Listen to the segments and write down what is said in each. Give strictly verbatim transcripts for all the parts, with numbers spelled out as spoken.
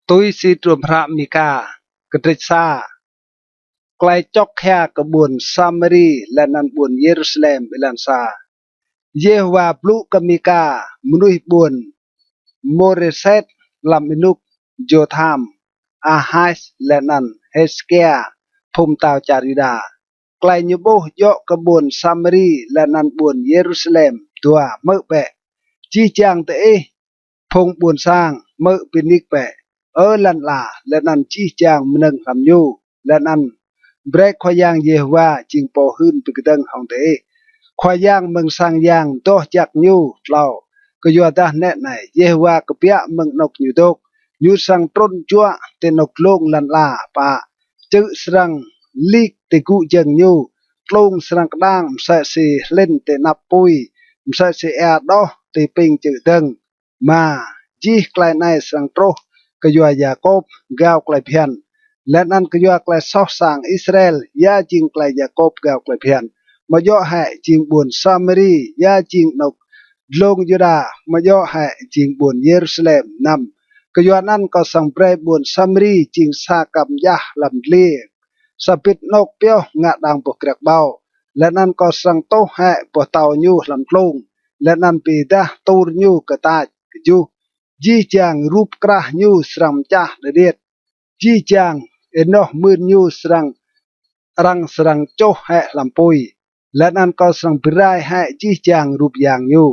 Tui si hdruôm hră Mika, kdrêč sa. Klei čŏk hia kơ ƀuôn Samari leh anăn ƀuôn Yêrusalem. Êlan sa. Yêhôwa blŭ kơ Mika, mnuih ƀuôn Môrêset, hlăm ênuk Jôtham, Ahas leh anăn Hêsêkia, phung mtao čar Yuđa, klei ñu ƀuh djŏ kơ ƀuôn Samari leh anăn ƀuôn Yêrusalem. Dua. Hmư̆ bĕ, jih jang diih phung ƀuôn sang, hmư̆ bi nik bĕ, Ơ lăn ala, leh anăn jih jang mnơ̆ng hlăm ñu, leh anăn brei Khua Yang Yêhôwa jing pô hưn bi kdơ̆ng hŏng diih. Khua Yang mơ̆ng sang yang doh jăk ñu. Tlâo. Kyuadah nĕ anei, Yêhôwa kbiă mơ̆ng anôk ñu dôk, ñu srăng trŭn juă ti anôk dlông lăn ala. Pă. Čư̆ srăng lik ti gŭ jơ̆ng ñu, tlung srăng kđang msĕ si hlĭn ti anăp pui, msĕ si êa đoh ti ping čư̆ dơ̆ng. Êma. Jih klei anei srăng truh kyua Yakôp gao klei bhiăn, leh anăn kyua klei soh sang Israel. Ya jing klei Yakôp gao klei bhiăn? Amâo djŏ hĕ jing ƀuôn Samari? Ya jing anôk dlông Yuđa? Amâo djŏ hĕ jing ƀuôn Yêrusalem? Năm. Kyuanăn kâo srăng brei ƀuôn Samari jing sa kăp mjah hlăm dliê, sa bĭt anôk pioh ngă đang boh kriăk ƀâo, leh anăn kâo srăng tuh hĕ boh tâo ñu hlăm tlung, leh anăn bi êdah tur ñu kơ tač. Kjuh. Jih jang rup krah ñu srăng mčah đơ điêt, jih jang ênoh mưn ñu srăng, arăng srăng čuh hĕ hlăm pui, leh anăn kâo srăng bi rai hĕ jih jang rup yang ñu,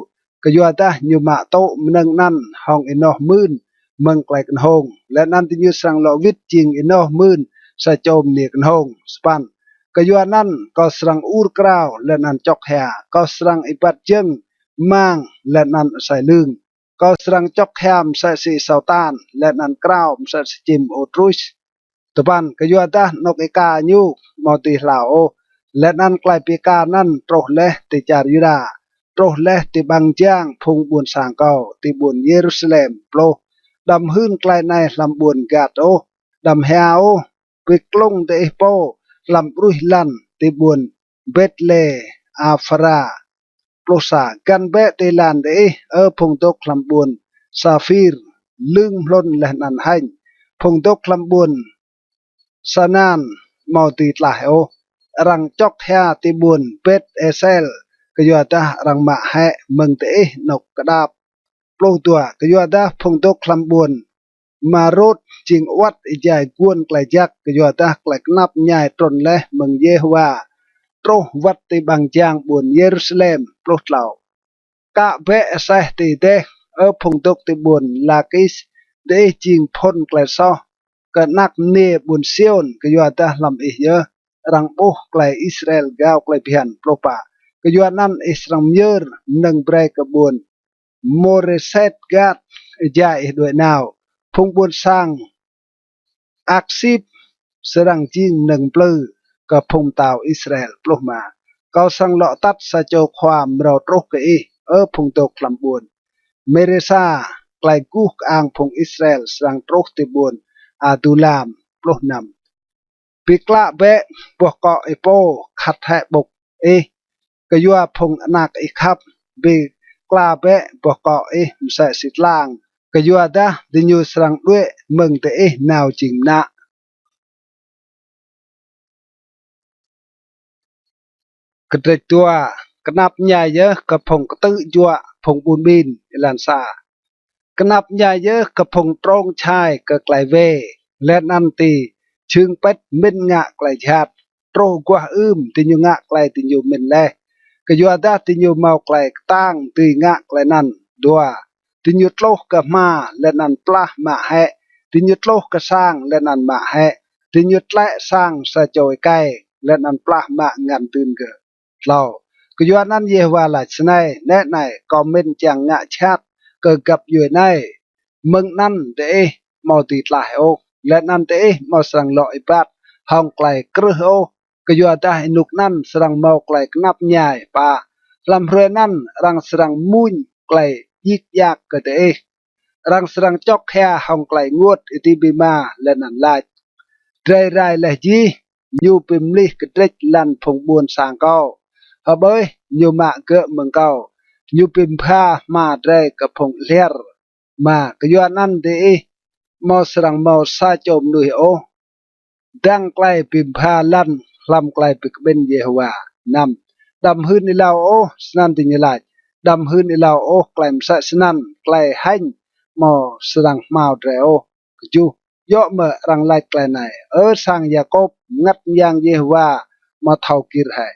kyuadah ñu mă tŭ mnơ̆ng anăn hŏng ênoh mưn mơ̆ng klei knhông, leh anăn diñu srăng lŏ wĭt jing ênoh mưn sa čô mniê knhông. Sa păn. Kyuanăn kâo srăng ur krao leh anăn čŏk hia, kâo srăng êbat jơ̆ng mang leh anăn asei lưng. Kâo srăng čŏk hia msĕ si asâo tan, leh anăn krao msĕ si čĭm ôtrus. Dua păn. Kyuadah anôk êka ñu amâo dưi hlao ôh, leh anăn klei bi êka anăn truh leh ti čar Yuđa, truh leh ti ƀăng jang phung ƀuôn sang kâo, ti ƀuôn Yêrusalem. Pluh. Đăm hưn klei anei hlăm ƀuôn Gat ôh, đăm hia ôh, bi klŭng diih pô hlăm ƀruih lăn ti ƀuôn Bêtlê-Aphra. Pluh sa. Găn bĕ ti êlan diih, Ơ phung dôk hlăm ƀuôn Saphir, lưng mhlŭn leh anăn hêñ, phung dôk hlăm ƀuôn Sanan amâo dưi tlaih ôh. Arăng čŏk hia ti ƀuôn Bêt-Êsel, kyuadah arăng mă hĕ mơ̆ng diih anôk kđap. Pluh dua. Kyuadah phung dôk hlăm ƀuôn Marôt jing awăt êjai guôn klei jăk, kyuadah klei knap mñai trŭn leh mơ̆ng Yêhôwa truh wăt ti ƀăng jang ƀuôn Yêrusalem. Pluh tlâo. Kă bĕ aseh ti êdeh, Ơ phung dôk ti ƀuôn Lakis, diih jing phŭn klei soh kơ anak mniê ƀuôn Siôn, kyuadah hlăm ih yơh arăng ƀuh klei Israel gao klei bhiăn. Pluh pă. Kyuanăn ih srăng myơr mnơ̆ng brei kơ ƀuôn Môrêset Gat êjai ih đuĕ nao. Phung ƀuôn sang Aksip srăng jing mnơ̆ng mplư kơ phung mtao Israel. Pluh êma. Kâo srăng lŏ atăt sa čô khua mrâo truh kơ ih, Ơ phung dôk hlăm ƀuôn Mêrêsa, klei guh kơang phung Israel srăng truh ti ƀuôn Adulam. Pluh năm. Bi klă bĕ boh kŏ ih pô khăt hĕ ƀŭk ih, kyua phung anak ih khăp. Bi klă bĕ boh kŏ ih msĕ si tlang, kyuadah diñu srăng đuĕ mơ̆ng diih nao jing mnă. Kdrêč dua. Knap mñai yơh kơ phung ktư̆ juă phung ƀun ƀin. Êlan sa. Knap mñai yơh kơ phung trông čhai kơ klei wê, leh anăn ti jhưng pĭt mĭn ngă klei jhat. Truh aguah ưm diñu ngă klei diñu mĭn leh, kyuadah diñu mâo klei ktang dưi ngă klei anăn. Dua. Diñu tluh kơ hma leh anăn plah mă hĕ, diñu tluh kơ sang leh anăn mă hĕ, diñu tlĕ sang sa čô êkei leh anăn plah mă ngăn dưn gơ̆. Tlâo. Kyuanăn Yêhôwa lač snei: Nĕ anei, kâo mĭn čiăng ngă jhat kơ găp djuê anei, mơ̆ng anăn diih amâo dưi tlaih ôh, leh anăn diih amâo srăng lŏ êbat hŏng klei krưh ôh, kyuadah ênuk anăn srăng mâo klei knap mñai. Pă. Hlăm hruê anăn arăng srăng mmuñ klei djik djak kơ diih. Arăng srăng čŏk hia hŏng klei ênguôt êdimima leh anăn lač: Drei rai leh jih, ñu bi mlih kdrêč lăn phung ƀuôn sang kâo. Hƀơih, ñu mă gơ̆ mơ̆ng kâo, ñu bi mbha hma drei kơ phung lhiăr. Êma. Kyuanăn diih amâo srăng mâo sa čô mnuih ôh dăng klei bi mbha lăn hlăm klei bi kƀĭn Yêhôwa. Năm. Đăm hưn êlâo ôh, snăn diñu lač. Đăm hưn êlâo ôh, klei msĕ snăn klei hêñ amâo srăng hmao drei ôh. Kjuh. Djŏ mơ̆ arăng lač klei anei: Ơ sang Yakôp, Mngăt Myang Yêhôwa amâo thâo gĭr hĕ?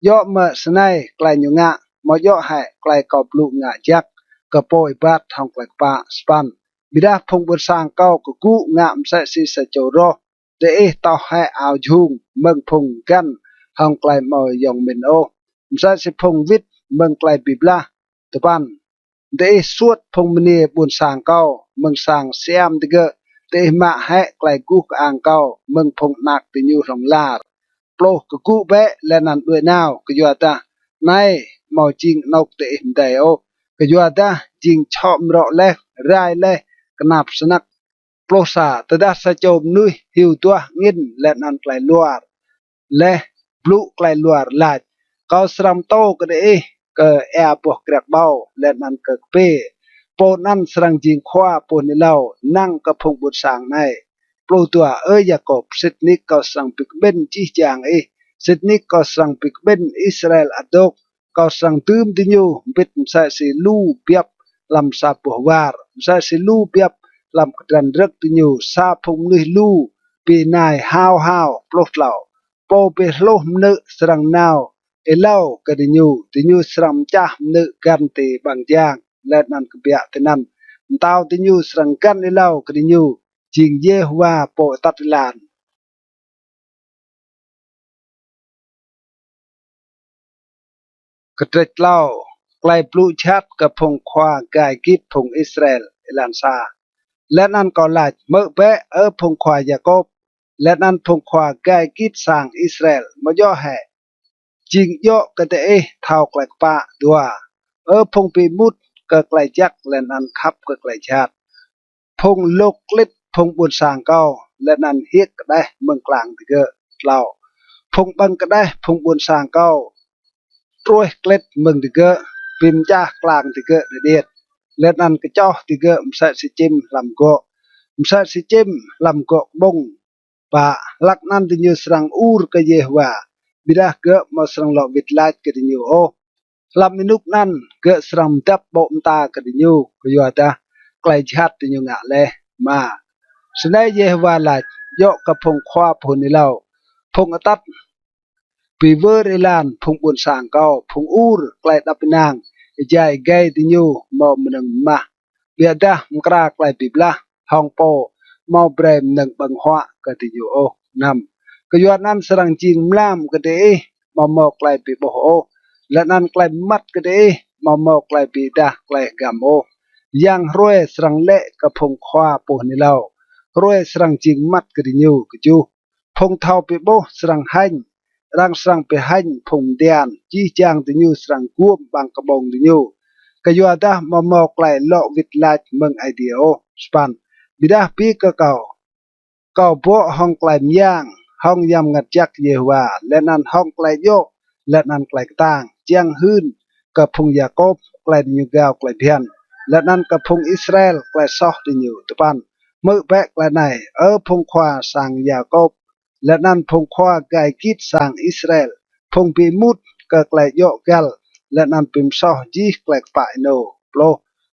Djŏ mơ̆ snei klei ñu ngă? Amâo djŏ hĕ klei kâo blŭ ngă jăk kơ pô êbat hŏng klei kpă? Sa păn. Ƀiădah phung ƀuôn sang kâo kgŭ ngă msĕ si sa čô roh. Diih toh hĕ ao jhung mơ̆ng phung găn hŏng klei amâo yŏng mĭn ôh, msĕ si phung wĭt mơ̆ng klei bi blah. Dua păn. Diih suôt phung mniê ƀuôn sang kâo mơ̆ng sang siam digơ̆, diih mă hĕ klei guh kơang kâo mơ̆ng phung anak diñu hlŏng lar. Pluh. Kgŭ bĕ leh anăn đuĕ nao, kyuadah anei amâo jing anôk diih mdei ôh, kyuadah jing čhŏ mrŏ leh, rai leh, knap snăk. Pluh sa. Tơdah sa čô mnuih hiu duah angĭn leh anăn klei luar, leh blŭ klei luar lač: Kâo srăng mtô kơ diih kơ êa boh kriăk ƀâo leh anăn kơ kpiê, pô anăn srăng jing khua pô hưn êlâo năng kơ phung ƀuôn sang anei. Pluh dua. Ơ Yakôp, sĭt nik kâo srăng bi kƀĭn jih jang ih, sĭt nik kâo srăng bi kƀĭn Israel ăt dôk. Kâo srăng dưm diñu mbĭt msĕ si lu biăp hlăm sa boh war, msĕ si lu biăp hlăm kdrăn rơ̆k diñu, sa phung mnuih lu bi nai hao hao. Pluh tlâo. Pô bi hluh mnư̆ srăng nao êlâo kơ diñu, diñu srăng mčah mnư̆ găn ti ƀăng jang leh anăn kbiă tinăn. Mtao diñu srăng găn êlâo kơ diñu, jing Yêhôwa pô atăt êlan. Kdrêč tlâo. Klei blŭ jhat kơ phung khua gai gĭt phung Israel. Êlan sa. Leh anăn kâo lač: Hmư̆ bĕ, Ơ phung khua Yakôp, leh anăn phung khua gai gĭt sang Israel, amâo djŏ hĕ jing djŏ kơ diih thâo klei kpă? Dua. Ơ phung bi êmut kơ klei jăk leh anăn khăp kơ klei jhat, phung lôk klĭt phung ƀuôn sang kâo, leh anăn hiêk kđeh mơ̆ng klang digơ̆. Tlâo. Phung ƀơ̆ng kđeh phung ƀuôn sang kâo truih klĭt mơ̆ng digơ̆, bi mčah klang digơ̆ điêt điêt, leh anăn kčoh digơ̆ msĕ si čĭm hlăm gŏ, msĕ si čĭm hlăm gŏ kƀông. Pă. Hlăk anăn diñu srăng ur kơ Yêhôwa, ƀiădah gơ̆ amâo srăng lŏ wĭt lač kơ diñu ôh. Hlăm ênuk anăn gơ̆ srăng mdăp ƀô̆ mta kơ diñu kyuadah klei jhat diñu ngă leh. Êma. Snei Yêhôwa lač djŏ kơ phung khua pô hưn êlâo, phung atăt bi wơr êlan phung ƀuôn sang kâo, phung ur klei êđăp ênang êjai êgei diñu mâo mnơ̆ng mmah, ƀiădah mkra klei bi blah hŏng pô amâo brei mnơ̆ng ƀơ̆ng huă kơ diñu ôh. Năm. Kyuanăn srăng jing mlam kơ diih amâo mâo klei bi ƀuh ôh, leh anăn klei mmăt kơ diih amâo mâo klei bi êdah klei hgăm ôh. Yang hruê srăng lĕ kơ phung khua pô hưn êlâo, hruê srăng jing mmăt kơ diñu. Kjuh. Phung thâo bi ƀuh srăng hêñ, arăng srăng bi hêñ phung mdian, jih jang diñu srăng guôm ƀăng kƀông diñu, kyuadah amâo mâo klei lŏ wĭt lač mơ̆ng Aê Diê ôh. Sa păn. Ƀiădah bi kơ kâo, kâo bŏ hŏng klei myang, hŏng Yang Mngăt Jăk Yêhôwa, leh anăn hŏng klei djŏ leh anăn klei ktang, čiăng hưn kơ phung Yakôp klei diñu gao klei bhiăn, leh anăn kơ phung Israel klei soh diñu. Dua păn. Hmư̆ bĕ klei anei, Ơ phung khua sang Yakôp, leh anăn phung khua gai gĭt sang Israel, phung bi êmut kơ klei djŏ găl leh anăn bi msoh jih klei kpă ênô. Pluh.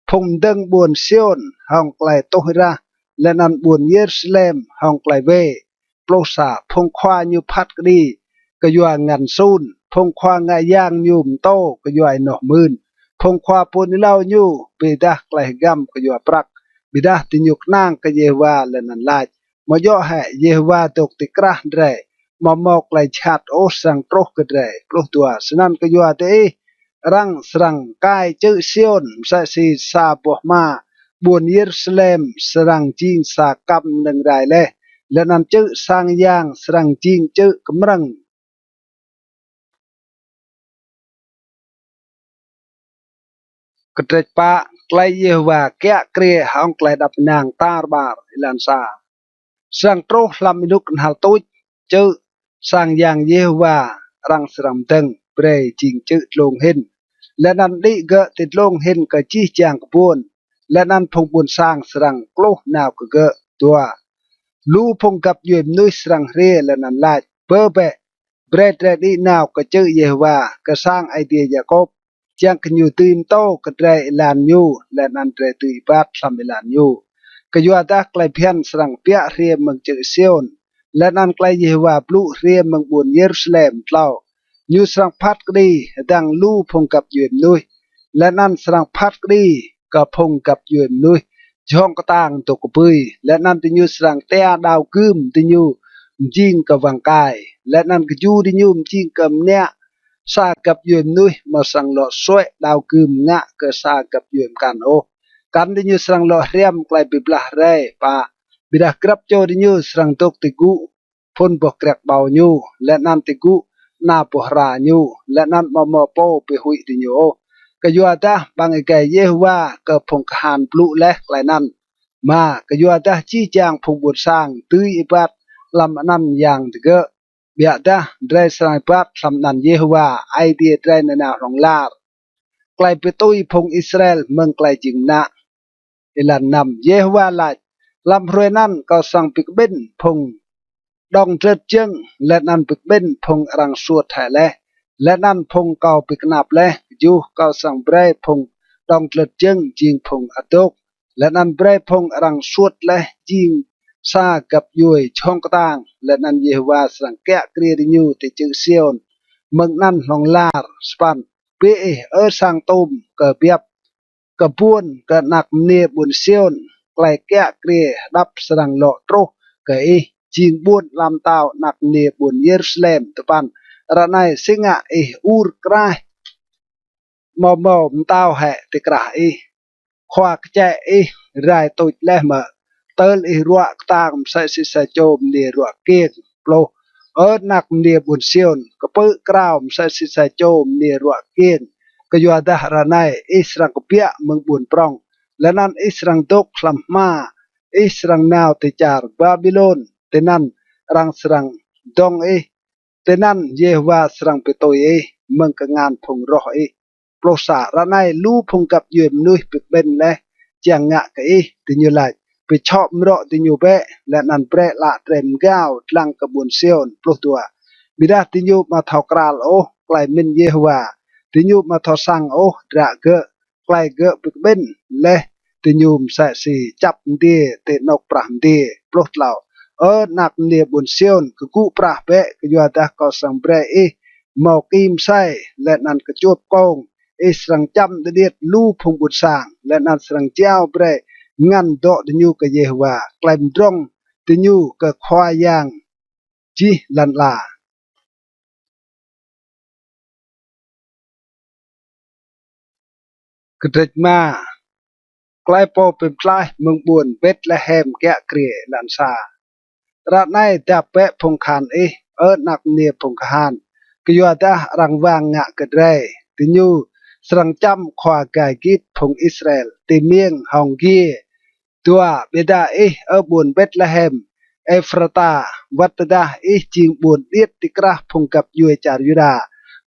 Phung mdơ̆ng ƀuôn Siôn hŏng klei tuh êrah, leh anăn ƀuôn Yêrusalem hŏng klei wê. Pluh sa. Phung khua ñu phat kđi kyua ngăn sun, phung khua ngă yang ñu mtô kyua ênoh mưn, phung khua pô hưn êlâo ñu bi êdah klei hgăm kyua prăk, ƀiădah diñu knang kơ Yêhôwa leh anăn lač: Amâo djŏ hĕ Yêhôwa dôk ti krah drei, amâo mâo klei jhat ôh srăng truh kơ drei? Pluh dua. Snăn kyua diih, arăng srăng kai čư̆ Siôn msĕ si sa boh hma, ƀuôn Yêrusalem srăng jing sa kăm mnơ̆ng rai leh, leh anăn čư̆ sang yang srăng jing čư̆ kmrơ̆ng. Kdrêč pă. Klei Yêhôwa kiă kriê hŏng klei êđăp ênang tar ƀar. Êlan sa. Srăng truh hlăm ênuk knhal tuč, čư̆ sang yang Yêhôwa arăng srăng mdơ̆ng brei jing čư̆ dlông hĭn, leh anăn đĭ gơ̆ ti dlông hĭn kơ jih jang kbuôn, leh anăn phung ƀuôn sang srăng kluh nao kơ gơ̆. Dua. Lu phung găp djuê mnuih srăng hriê leh anăn lač: Bơ bĕ, brei drei đĭ nao kơ čư̆ Yêhôwa, kơ sang Aê Diê Yakôp, čiăng kơ ñu dưi mtô kơ drei êlan ñu, leh anăn drei dưi êbat hlăm êlan ñu. Kyuadah klei bhiăn srăng kbiă hriê mơ̆ng čư̆ Siôn, leh anăn klei Yêhôwa blŭ hriê mơ̆ng ƀuôn Yêrusalem. Tlâo. Ñu srăng phat kđi hdơ̆ng lu phung găp djuê mnuih, leh anăn srăng phat kđi kơ phung găp djuê mnuih jhŏng ktang dôk kbưi, leh anăn diñu srăng tia đao gưm diñu mjing kơ wăng kai, leh anăn kju diñu mjing kơ mniă. Sa găp djuê mnuih amâo srăng lŏ suê̆ đao gưm ngă kơ sa găp djuê mkăn ôh. Kăn diñu srăng lŏ hriăm klei bi blah rei. Pă. Ƀiădah grăp čô diñu srăng dôk ti gŭ phŭn boh kriăk ƀâo ñu, leh anăn ti gŭ ana boh hra ñu, leh anăn amâo mâo pô bi huĭ diñu ôh. Kyuadah ƀăng êgei Yêhôwa kơ phung kahan blŭ leh klei anăn. Êma. Kyuadah jih jang phung ƀuôn sang dưi êbat hlăm anăn yang digơ̆, ƀiădah drei srăng êbat hlăm anăn Yêhôwa Aê Diê drei nanao hlŏng lar. Klei bi tui phung Israel mơ̆ng klei jing mnă. Êlan năm. Yêhôwa lač: Hlăm hruê anăn kâo srăng bi kƀĭn phung đŏng dlơt jơ̆ng, leh anăn bi kƀĭn phung arăng suôt hĕ leh, leh anăn phung kâo bi knap leh. Kjuh. Kâo srăng brei phung đŏng dlơt jơ̆ng jing phung adôk, leh anăn brei phung arăng suôt leh jing sa găp djuê jhŏng ktang, leh anăn Yêhôwa srăng kiă kriê diñu ti čư̆ Siôn mơ̆ng anăn hlŏng lar. Sa păn. Bi ih, Ơ sang tum kơ biăp, kơ buôn, kơ anak mniê ƀuôn Siôn, klei kiă kriê hđăp srăng lŏ truh kơ ih, jing ƀuôn ala mtao anak mniê ƀuôn Yêrusalem. Dua păn. Ară anei si ngă ih ur kraih, amâo mâo mtao hĕ ti krah ih? Khua kčĕ ih rai tuč leh mơ̆? Tơl ih ruă ktang msĕ si sa čô mniê ruă kkiêng. Pluh. Ơ anak mniê ƀuôn Siôn, kpư̆ krao msĕ si sa čô mniê ruă kkiêng. Kyuadah ară anei ih srăng kbiă mơ̆ng ƀuôn prŏng, leh anăn ih srăng dôk hlăm hma. Ih srăng nao ti čar Ƀaƀilôn, tinăn arăng srăng dŏng ih. Tinăn Yêhôwa srăng bi tui ih mơ̆ng kngan phung roh ih. Pluh sa. Ară anei lu phung găp djuê mnuih bi kƀĭn leh čiăng ngă kơ ih. Diñu lač: Bi čhŏ mrŏ diñu bĕ, leh anăn brei ală drei mgao dlăng kơ ƀuôn Siôn. Pluh dua. Ƀiădah diñu amâo thâo kral ôh klei mĭn Yêhôwa, diñu amâo thâo săng ôh hdră gơ̆. Klei gơ̆ bi kƀĭn leh diñu msĕ si čăp mdiê ti anôk prah mdiê. Pluh tlâo. Ơ anak mniê ƀuôn Siôn, kgŭ prah bĕ, kyuadah kâo srăng brei ih mâo ki msei, leh anăn kčuôp kông. Ih srăng čăm điêt điêt lu phung ƀuôn sang, leh anăn srăng jao brei ngăn dŏ diñu kơ Yêhôwa. Klei mdrŏng diñu kơ Khua Yang jih lăn ala. Kdrêč êma. Klei pô bi mtlaih mơ̆ng ƀuôn Betlehem kiă kriê. Êlan sa. Ară anei dăp bĕ phung kahan ih, Ơ anak mniê phung kahan, kyuadah arăng wang ngă kơ drei. Diñu srăng čăm khua gai gĭt phung Israel ti miêng hŏng giê. Dua. Ƀiădah ih, Ơ ƀuôn Betlehem Êphrata, wăt tơdah ih jing ƀuôn điêt ti krah phung găp djuê čar Yuđa,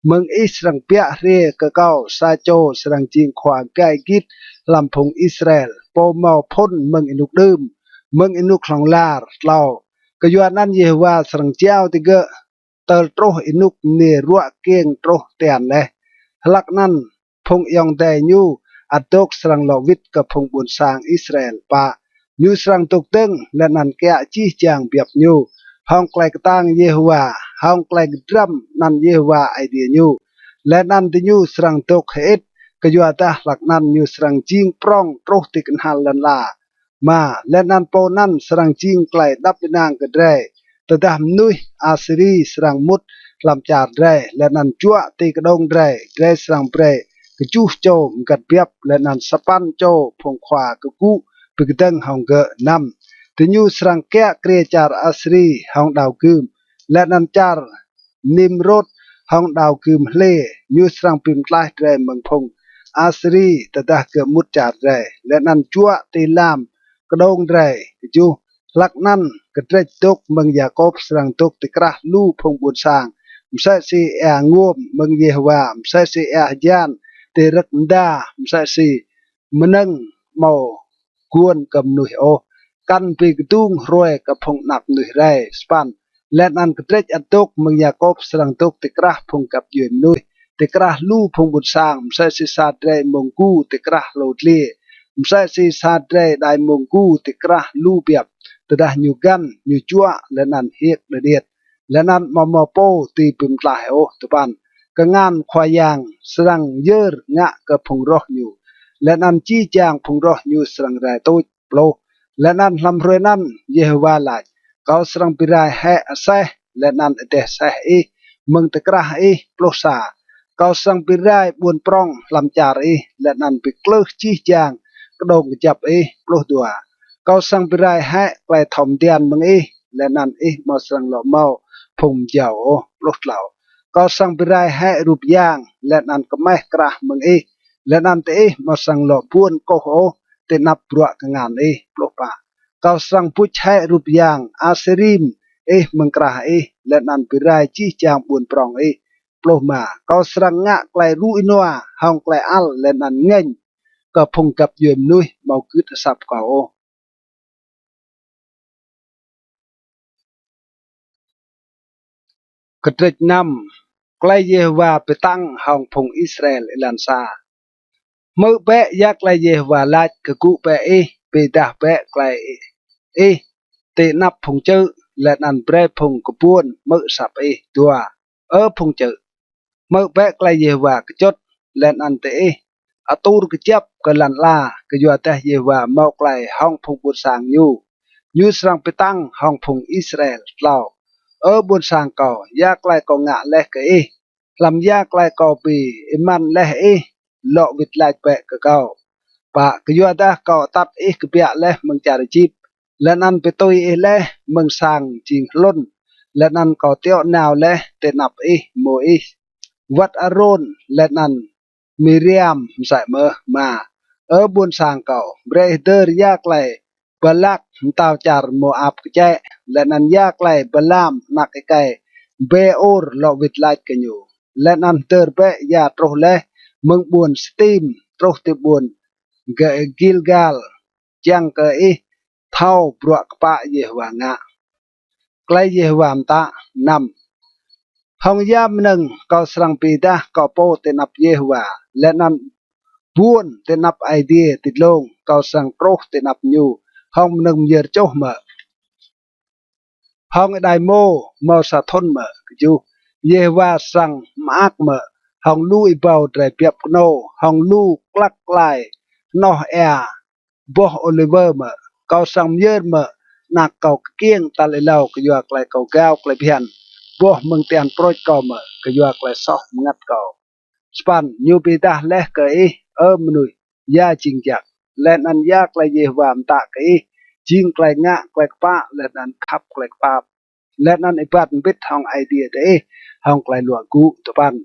mơ̆ng ih srăng kbiă hriê kơ kâo sa čô srăng jing khua gai gĭt hlăm phung Israel, pô mâo phŭn mơ̆ng ênuk đưm, mơ̆ng ênuk hlŏng lar. Tlâo. Kyuanăn Yêhôwa srăng jao digơ̆ tơl truh ênuk mniê ruă kkiêng truh tian leh. Hlăk anăn phung ayŏng adei ñu ăt dôk srăng lŏ wĭt kơ phung ƀuôn sang Israel. Pă. Ñu srăng dôk dơ̆ng leh anăn kiă jih jang biăp ñu hŏng klei ktang Yêhôwa, hŏng klei kdrăm anăn Yêhôwa Aê Diê ñu, leh anăn diñu srăng dôk hơĭt, kyuadah hlăk anăn ñu srăng jing prŏng truh ti knhal lăn ala. Êma. Leh anăn pô anăn srăng jing klei êđăp ênang kơ drei. Tơdah mnuih Asiri srăng mŭt hlăm čar drei, leh anăn juă ti kđông drei, drei srăng brei kjuh čô mgăt biăp, leh anăn sa păn čô phung khua kgŭ bi kdơ̆ng hŏng gơ̆. Năm. Diñu srăng kiă kriê čar Asiri hŏng đao gưm, leh anăn čar Nimrôt hŏng đao gưm hlê. Ñu srăng bi mtlaih drei mơ̆ng phung Asiri tơdah gơ̆ mŭt čar drei, leh anăn juă ti lam kđông drei. Kjuh. Hlăk anăn kdrêč dôk mơ̆ng Yakôp srăng dôk ti krah lu phung ƀuôn sang, msĕ si êa nguôm mơ̆ng Yêhôwa, msĕ si êa hjan ti rơ̆k mda, msĕ si mnơ̆ng amâo guôn kơ mnuih ôh. kăn bi kdung hruê kơ phung anak mnuih rei. Sa păn. Leh anăn kdrêč ăt dôk mơ̆ng Yakôp srăng dôk ti krah phung găp djuê mnuih, ti krah lu phung ƀuôn sang, msĕ si sa drei mông gu ti krah hlô dliê, msĕ si sa drei êđai mông gu ti krah lu biăp, tơdah ñu găn, ñu juă, leh anăn hiêk đơ điêt, leh anăn amâo mâo pô dưi bi mtlaih ôh. Dua păn. Kngan Khua Yang srăng yơr ngă kơ phung roh ñu, leh anăn jih jang phung roh ñu srăng rai tuč. Pluh. Leh anăn hlăm hruê anăn Yêhôwa lač: Kâo srăng bi rai hĕ aseh leh anăn êdeh aseh ih mơ̆ng ti krah ih. Pluh sa. Kâo srăng bi rai ƀuôn prŏng hlăm čar ih, leh anăn bi klưh jih jang kđông kjăp ih. Pluh dua. Kâo srăng bi rai hĕ klei thâo mdian mơ̆ng ih, leh anăn ih amâo srăng lŏ mâo phung mjâo ôh. Pluh tlâo. Kâo srăng bi rai hĕ rup yang leh anăn kmeh krah mơ̆ng ih, leh anăn diih amâo srăng lŏ buôn kkuh ôh ti anăp bruă kngan ih. Pluh pă. Kâo srăng buč hĕ rup yang Asêrim ih mơ̆ng krah ih, leh anăn bi rai jih jang ƀuôn prŏng ih. Pluh êma. Kâo srăng ngă klei rŭ ênua hŏng klei ăl leh anăn ngêñ kơ phung găp djuê mnuih amâo gưt asăp kâo ôh. Kdrêč năm. Klei Yêhôwa bi tăng hŏng phung Israel. Êlan sa. Hmư̆ bĕ ya klei Yêhôwa lač kơ gŭ bĕ ih, bi êdah bĕ klei ih ti anăp phung čư̆, leh anăn brei phung kbuôn hmư̆ asăp ih. Dua. Ơ phung čư̆, hmư̆ bĕ klei Yêhôwa kčŭt, leh anăn diih atur kjăp kơ lăn ala, kyuadah Yêhôwa mâo klei hŏng phung ƀuôn sang ñu, ñu srăng bi tăng hŏng phung Israel. Tlâo. Ơ ƀuôn sang kâo, ya klei kâo ngă leh kơ ih, hlăm ya klei kâo bi êmăn leh ih, lŏ wĭt lač bĕ kơ kâo. Pă. Kyuadah kâo atăt ih kbiă leh mơ̆ng čar Êjip, leh anăn bi tui ih leh mơ̆ng sang jing hlŭn, leh anăn kâo tiŏ nao leh ti anăp ih, Môis, wăt Arôn, leh anăn Miriam msĕ mơh. Êma. Ơ ƀuôn sang kâo, brei ih hdơr ya klei Balak mtao čar Môap kčĕ, leh anăn ya klei Balaam anak êkei Bêôr lŏ wĭt lač kơ ñu. Leh anăn hdơr bĕ ya truh leh mơ̆ng ƀuôn Sitim truh ti ƀuôn Gilgal, čiăng kơ ih thâo bruă kpă Yêhôwa ngă. Klei Yêhôwa mtă. Năm. Hŏng ya mnơ̆ng kâo srăng bi êdah kâo pô ti anăp Yêhôwa, leh anăn ƀuôn ti anăp Aê Diê ti dlông, kâo srăng truh ti anăp ñu hŏng mnơ̆ng myơr čuh mơ̆, hŏng êđai êmô mâo sa thŭn mơ̆? Kjuh. Yêhôwa srăng mơak mơ̆ hŏng lu êbâo drei biăp knô, hŏng lu klăk klai hnoh êa boh ôliwơ mơ̆? Kâo srăng myơr mơ̆ anak kâo kkiêng tal êlâo kyua klei kâo gao klei bhiăn, boh mơ̆ng tian prôč kâo mơ̆ kyua klei soh mngăt kâo? Sa păn. Ñu bi êdah leh kơ ih, ơ mnuih, ya jing jăk, leh anăn ya klei Yêhôwa mtă kơ ih, jing klei ngă klei kpă leh anăn khăp klei kpap, leh anăn êbat mbĭt hŏng Aê Diê diih hŏng klei luă gŭ. Dua păn.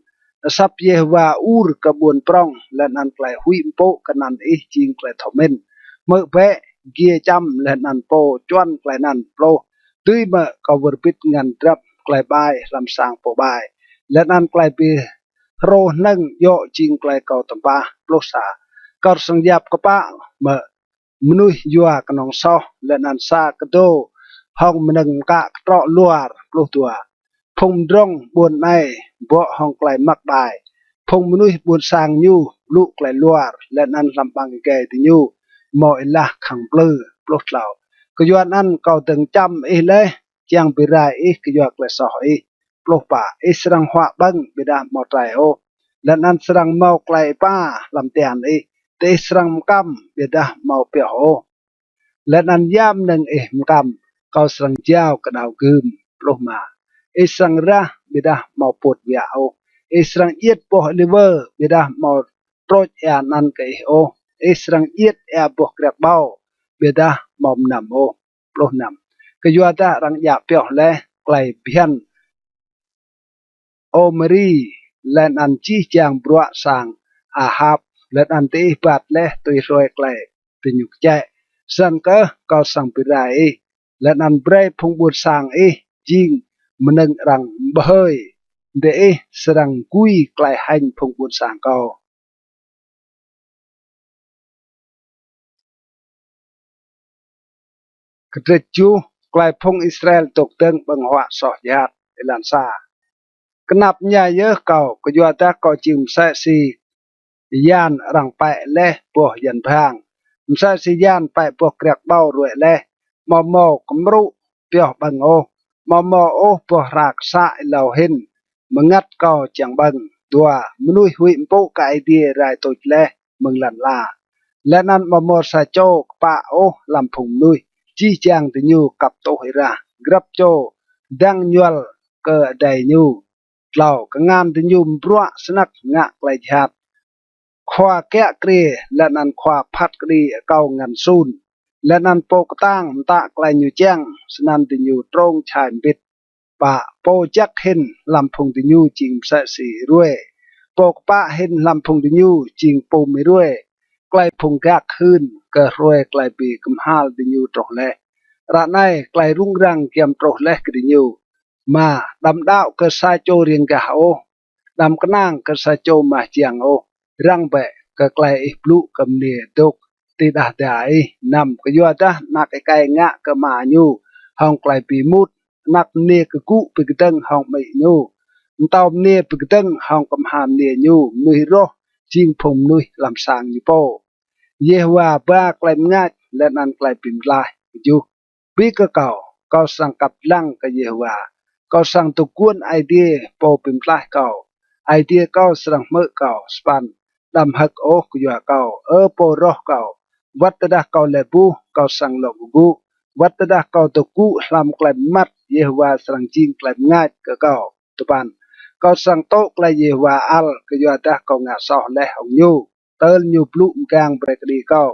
Asăp Yêhôwa ur kơ ƀuôn prŏng, leh anăn klei huĭ mpŭ kơ anăn ih jing klei thâo mĭn. Hmư̆ bĕ giê čăm leh anăn pô čuăn klei anăn. Pluh. Dưi mơ̆ kâo wơr bĭt ngăn drăp klei ƀai hlăm sang pô ƀai, leh anăn klei bi hrô hnơ̆ng djŏ jing klei kâo tăm pah? Pluh sa. Kâo srăng yap kpă mơ̆ mnuih yua knŏng soh, leh anăn sa kdô hŏng mnơ̆ng mkă ktrŏ luar? Pluh dua. Phung mdrŏng ƀuôn anei bŏ hŏng klei măk ƀai, phung mnuih ƀuôn sang ñu blŭ klei luar, leh anăn hlăm ƀăng êgei diñu mâo êlah khăng mplư. Pluh tlâo. Kyuanăn kâo dơ̆ng čăm ih leh, čiăng bi rai ih kyua klei soh ih. Pluh pă. Ih srăng huă ƀơ̆ng ƀiădah amâo trei ôh, leh anăn srăng mâo klei êpa hlăm tian ih, diih srăng mkăm ƀiădah amâo pioh ôh, leh anăn ya mnơ̆ng ih mkăm, kâo srăng jao kơ đao gưm. Pluh êma. Ih srăng rah ƀiădah amâo pôt wiă ôh, ih srăng djiêt boh ôliwơ ƀiădah amâo trôč êa anăn kơ ih ôh, ih srăng djiêt êa boh kriăk ƀâo ƀiădah amâo mnăm ôh. Pluh năm. Kyuadah arăng djă pioh leh klei bhiăn Ômri, leh anăn jih jang bruă sang Ahap, leh anăn diih êbat leh tui hruê klei diñu kčĕ. Snăn kơh kâo srăng bi rai ih, leh anăn brei phung ƀuôn sang ih jing mnơ̆ng arăng mbhơi, diih srăng gui klei hêñ phung ƀuôn sang kâo. Kdrêč kjuh. Klei phung Israel dôk dơ̆ng ƀơ̆ng huă soh jhat. Êlan sa. Knap mñai yơh kâo, kyuadah kâo jing msĕ si yan arăng pĕ leh boh yan bhang, msĕ si yan pĕ boh kriăk ƀâo ruê̆ leh, amâo mâo kmrŭ pioh ƀơ̆ng ôh, amâo mâo ôh boh hra ksă êlâo hĭn mngăt kâo čiăng ƀơ̆ng. Dua. Mnuih huĭ mpŭ kơ Aê Diê rai tuč leh mơ̆ng lăn ala, leh anăn amâo mâo sa čô kpă ôh hlăm phung mnuih, jih jang diñu kăp tuh êrah, grăp čô dăng ñuăl kơ adei ñu. Tlâo. Kngan diñu mbruă snăk ngă klei jhat. Khua kiă kriê leh anăn khua phat kđi akâo ngăn sun, leh anăn pô ktang mtă klei ñu čiăng, snăn diñu trông čhai mbĭt. Pă. Pô jăk hĭn hlăm phung diñu jing msĕ si êruê, pô kpă hĭn hlăm phung diñu jing pum êruê. Klei phung gak hưn kơ hruê klei bi kmhal diñu truh leh. Ară anei klei rŭng răng giăm truh leh kơ diñu. Êma. Đăm đăo kơ sa čô riêng gah ôh, đăm knang kơ sa čô mah jiăng ôh, răng bĕ kơ klei ih blŭ kơ mniê dôk ti đah da ih. Năm. Kyuadah anak êkei ngă kơ ama ñu hŏng klei bi êmut, anak mniê kgŭ bi kdơ̆ng hŏng amĭ ñu, mtâo mniê bi kdơ̆ng hŏng kmha mniê ñu. Mnuih roh jing phung mnuih hlăm sang ñu pô. Yêhôwa ba klei mngač leh anăn klei bi mtlaih. Kjuh. Bi kơ kâo, kâo srăng kăp dlăng kơ Yêhôwa, kâo srăng dôk guôn Aê Diê pô bi mtlaih kâo, Aê Diê kâo srăng hmư̆ kâo. Sa păn. Đăm hơ̆k ôh kyua kâo, Ơ pô roh kâo, wăt tơdah kâo lĕ buh, kâo srăng lŏ kgŭ, wăt tơdah kâo dôk gŭ hlăm klei mmăt, Yêhôwa srăng jing klei mngač kơ kâo. Dua păn. Kâo srăng tŭ klei Yêhôwa ăl, kyuadah kâo ngă soh leh hŏng ñu. Tơl ñu blŭ mgang brei kđi kâo,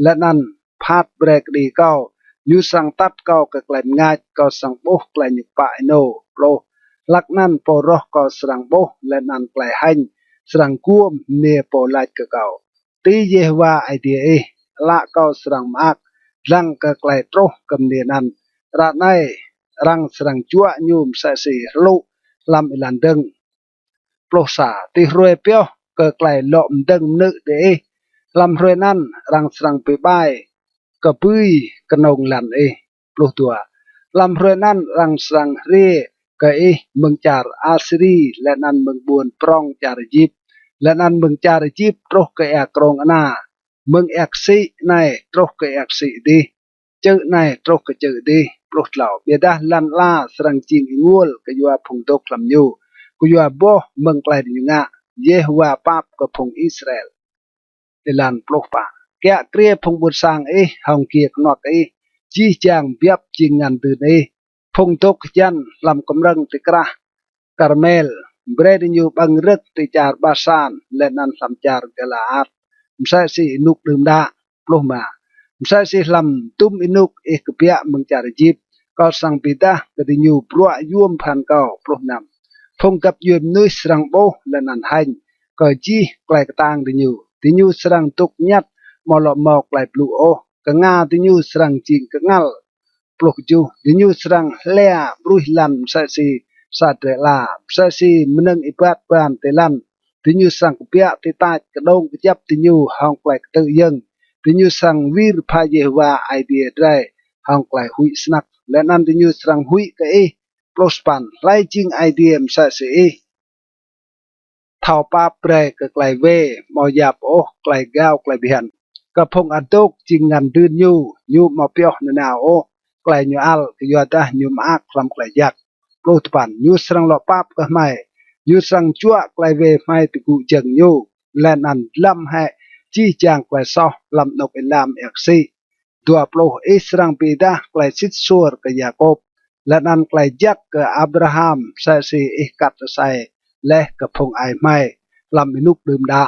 leh anăn phat brei kđi kâo, ñu srăng atăt kâo kơ klei mngač, kâo srăng ƀuh klei ñu kpă ênô. Pluh. Hlăk anăn pô roh kâo srăng ƀuh, leh anăn klei hêñ srăng guôm mniê pô lač kơ kâo, Ti Yêhôwa Aê Diê ih? Ală kâo srăng mơak dlăng kơ klei truh kơ mniê anăn. Ară anei arăng srăng juă ñu msĕ si hlŭ hlăm êlan dơ̆ng. Pluh sa. Ti hruê pioh kơ klei lŏ mdơ̆ng mnư̆ diih, hlăm hruê anăn arăng srăng bi ƀai kbưi knông lăn ih. Pluh dua. Hlăm hruê anăn arăng srăng hriê kơ ih mơ̆ng čar Asiri, leh anăn mơ̆ng ƀuôn prŏng čar Êjip, leh anăn mơ̆ng čar Êjip truh kơ êa krông ana, mơ̆ng êa ksĭ anei truh kơ êa ksĭ adih, čư̆ anei truh kơ čư̆ adih. Pluh tlâo. Ƀiădah lăn ala srăng jing ênguôl kyua phung dôk hlăm ñu, kyua boh mơ̆ng klei diñu ngă. Yêhôwa pap kơ phung Israel. Êlan pluh pă. Kiă kriê phung ƀuôn sang ih hŏng giê knuăk ih, jih jang biăp jing ngăn dưn ih. Phung dôk hjăn hlăm kmrơ̆ng ti krah Karmel, brei diñu ƀơ̆ng rơ̆k ti čar Basan leh anăn hlăm čar Galaat, msĕ si ênuk đưm đă. Pluh êma. Msĕ si hlăm dŭm ênuk ih kbiă mơ̆ng čar Êjip, kâo srăng bi êdah kơ diñu bruă yuôm bhăn kâo. Pluh năm. Phung găp djuê mnuih srăng ƀuh leh anăn hêñ kơ jih klei ktang diñu. Diñu srăng dôk ñăt amâo lŏ mâo klei blŭ ôh, knga diñu srăng jing kngăl. Pluh kjuh. Diñu srăng hlia ƀruih lăn msĕ si sa drei ala, msĕ si mnơ̆ng êbat ban ti lăn. Diñu srăng kbiă ti tač kđông kjăp diñu hŏng klei ktư̆ yơ̆ng. Diñu srăng wir phă Yêhôwa Aê Diê drei hŏng klei huĭ snăk, leh anăn diñu srăng huĭ kơ ih. Pluh sa păn. Hlei jing Aê Diê msĕ si ih, thâo pap brei kơ klei wê, amâo yap ôh klei gao klei bhiăn, kơ phung adôk jing ngăn dưn ñu? Ñu amâo pioh nanao ôh klei ñu ăl, kyuadah ñu mơak hlăm klei jăk. Pluh dua păn. Ñu srăng lŏ pap kơ hmei, ñu srăng juă klei wê hmei ti gŭ jơ̆ng ñu, leh anăn dlăm hĕ jih jang klei soh hlăm anôk êlam êa ksĭ. Dua pluh. Ih srăng bi êdah klei sĭt suôr kơ Yakôp, leh anăn klei jăk kơ Abraham, msĕ si ih kat asei leh kơ phung ai hmei hlăm ênuk đưm đă.